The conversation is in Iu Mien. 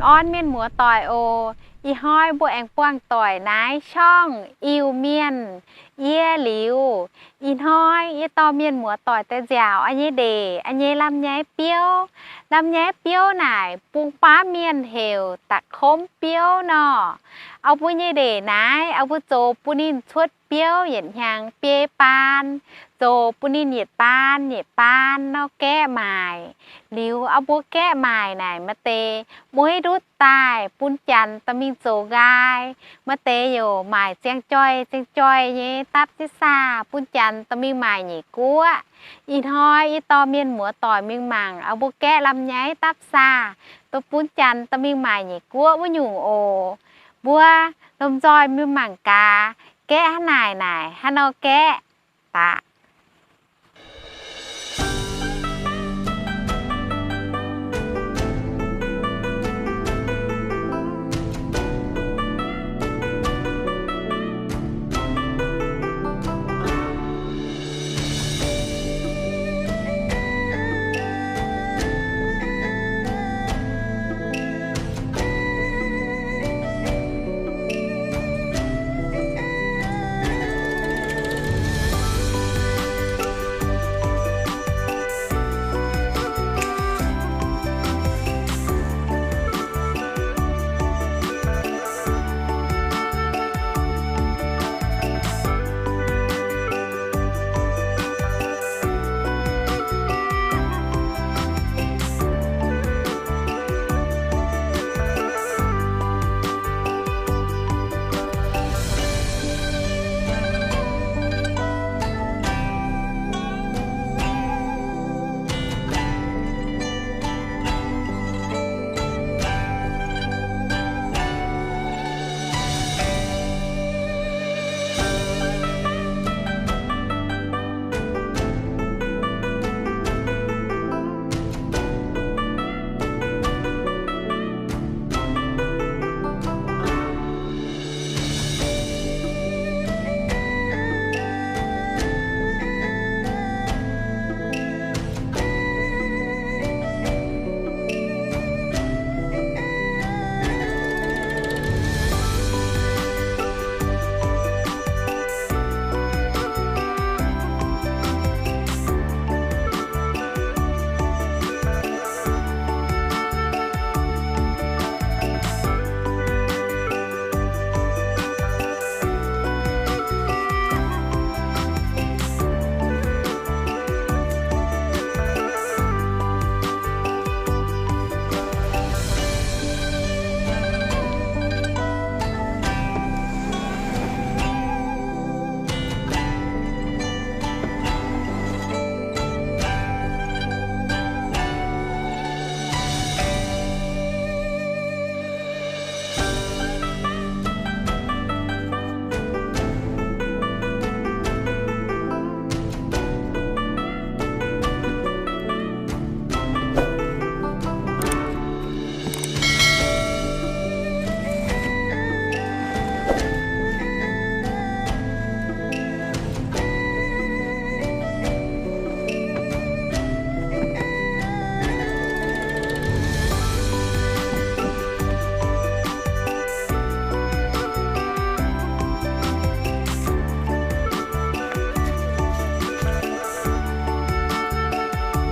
Orn mienh muoz-doic oc. Ih hnoi mbuo aengx buangh doic naaiv ช่อง Iu-Mienh. Yie Liuz. Ih hnoi yie dorh mienh muoz-doic daaih nziaauc a'nyei ndeic, a'nyei lamh nyaiv biouv. Lamh nyaiv biouv naaic bung baav mienh heuc ตัดผม biouv nor. Aa, mbuo nyei ndeic naaiv, aa, mbuo zoux bun ninh cuotv biouv yietc hnyangx biei baan, zoux bun ninh yietc baan yietc baan nor gaeqv maaic. Liuz aa, mbuo gaeqv maaic naaic maaih deix mueiv ndutv daaih bun janx dorh mingh zoux nqaai. Maaih deix youc maaic ziangh joih ziangh joih nyei dapv jienv saah bun janx dorh mingh maaic nyeic guoqv. Ih hnoi yie dorh mienh muoz-doic mingh mangc aa, mbuo gaeqv lamh nyaiv dapv saah, dorh bun janx dorh mingh maaic nyeic guoqv wuov nyungc oc. Mbuo lomh nzoih mingh mangc gaax, gaeqv hnangv naaic naaic hnangv nor gaeqv daaih.